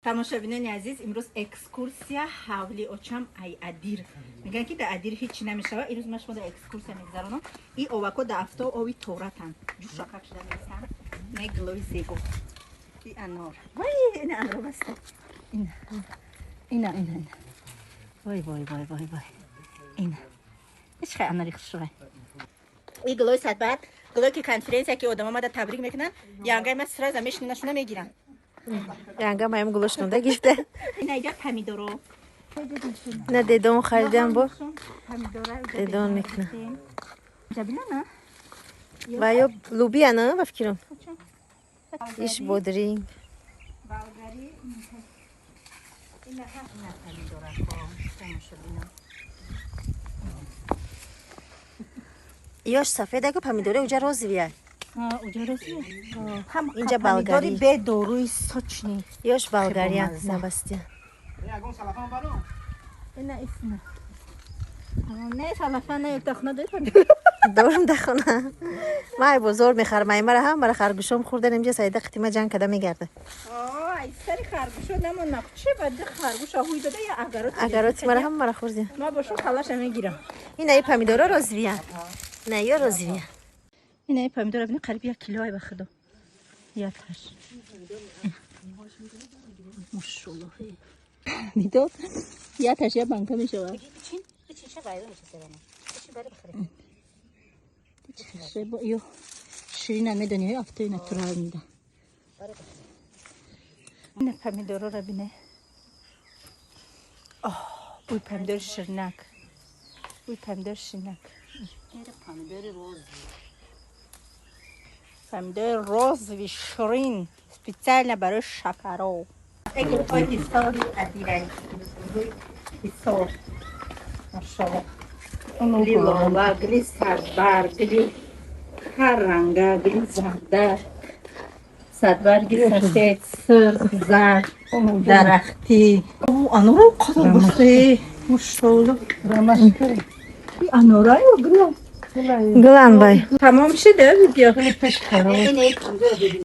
Тамошобинони азиз, имрӯз экскурсия ҳавли очам ай Адир. Мегӯянд, ки дар Адир ҳеҷ чӣ намешавад. Имрӯз ман шумо дар экскурсия мегузаронам. И овако дар афто ови торатанд, ҷӯшакак шуда меистанд. Не, гулои зебо. И анор, вай, ина анор баста, ина, ина, ина, ина, вой, вой, вой, вой, вой, ина ҳеҷ хай анари хушрӯй. И гулои садбарг, гулое ки конференсия ки одам омада табрик мекунанд, янгаи ма сразу мешинашуна мегиранд. Янга маем гулошнонда гирифта. Ина иҷа помидоро. На, дедон харидам бо. Помидора. Дедон мекуна. Жабина. Ва ё лубия на, ба фикрам. Иш бодринг. Болгари. Ина ина помидорако, тамошобино. Ёш сафеда ку помидори уҷа розовый. Уҷа розовый. Ҳам Инҷа помидори болгари. Бедоруи сочный. Ёш болгария бомазза. Набастия. Ина исна. Не, салафа не, тахна дой помидор. Дорум дар хона. Май бозор мехарам, ай мара ҳам мара харгӯшом хӯрдан инҷа Саида қитима ҷанг када мегарда. Ай сари харгӯшо намон чӣ ба ди харгӯша ҳуй дода я агароти. Агароти мара ҳам мара хӯрдем. Ма бошо калаша мегирам. Ина и помидора розовый. На, ё розовый. Ина и помидора бини, қариб 1 кило ай, ба худо. Я таш. Мошаллоҳ. Помидор я таш я банка мешавад. Бичин, бичин, ша вайрон меша серана. Бичин, бари бихӯре. Ё ширина медони, афтои натурал мида. Ина помидорора бине. Оҳ, бӯи помидори ширинак. Бӯи помидори ширинак. Помидори розовый. Помидори розовый ширин, специально барои шакаро. Гулҳои Ҳисори Адирай. Ҳисор. Машаллоҳ. Гули лола, гули садбарг, гули ҳар ранга, гули зарда, садбарги сафед, сурх, зард, дарахтӣ. Аноро қадар басте. Машаллоҳ. И анора ё гула? Гулан бай. Тамом шуда видео. Ина и помидора бибин.